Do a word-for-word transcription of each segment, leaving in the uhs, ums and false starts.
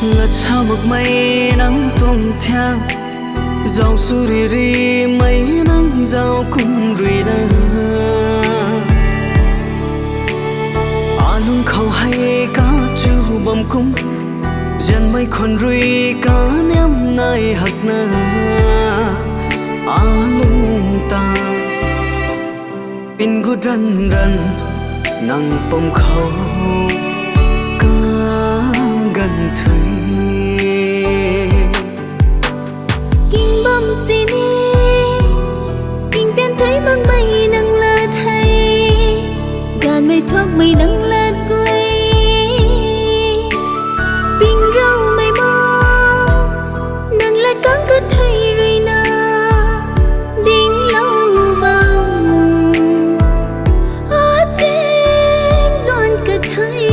Lat sa makmei nang tuang thiak, zauc sw riri mei nang zauc kum rui na. Alung khou hei kachu bam kum, zianmei khwan rui kaniam nai hakna. Alung ta pin gut ran ran nang pam khou kaganv thui. King bam sini, king pian thui makmei nang lat hei, gaanvmei thuakmei nang lat guay, ping raumei ma, nang lat kang kathui rui na, dinglou bam, aching nuan kathui.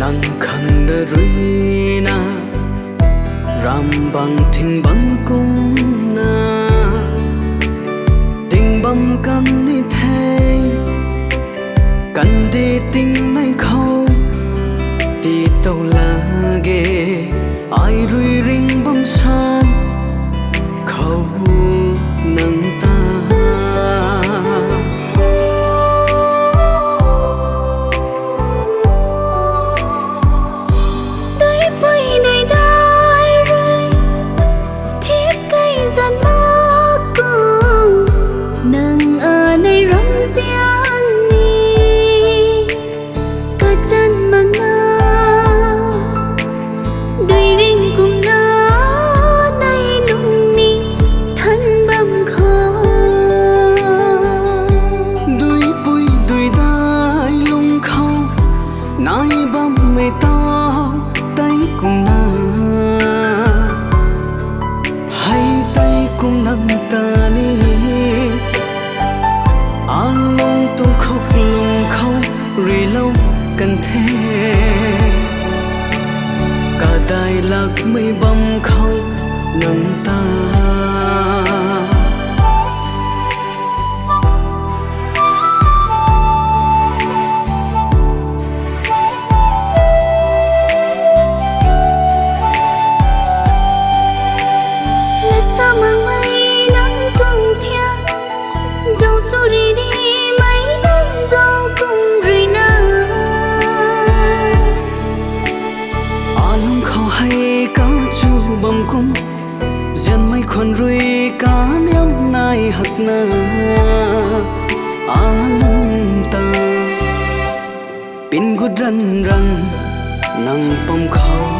Nang khang da rui na, ram bang thing bang kumna, ting bam kan ni the, kandih tingnei khou, tii tow lage, ai rui ring bam san khou nang ta. Duipui duidai rui, thip kei zan mak kum, nang anei ramzian ni, kachan makna, dui ring kumna, nei lung ni than bam khou. Duipui duidai lung khou, nai bammei tau tei kumna, hei tei kum nang ta ni, alung tuang khuk lung khou ruilou kan the, kadai lakmei bam khou nang ta. Lat sa makmei nang tuang thiak, zauc sw riri mei nang zauc kum rui na. Alung khou hei kachu bam kum, zianmei khwan rui kaniam nai hakna. Alung ta pin gut ran ran nang pam khou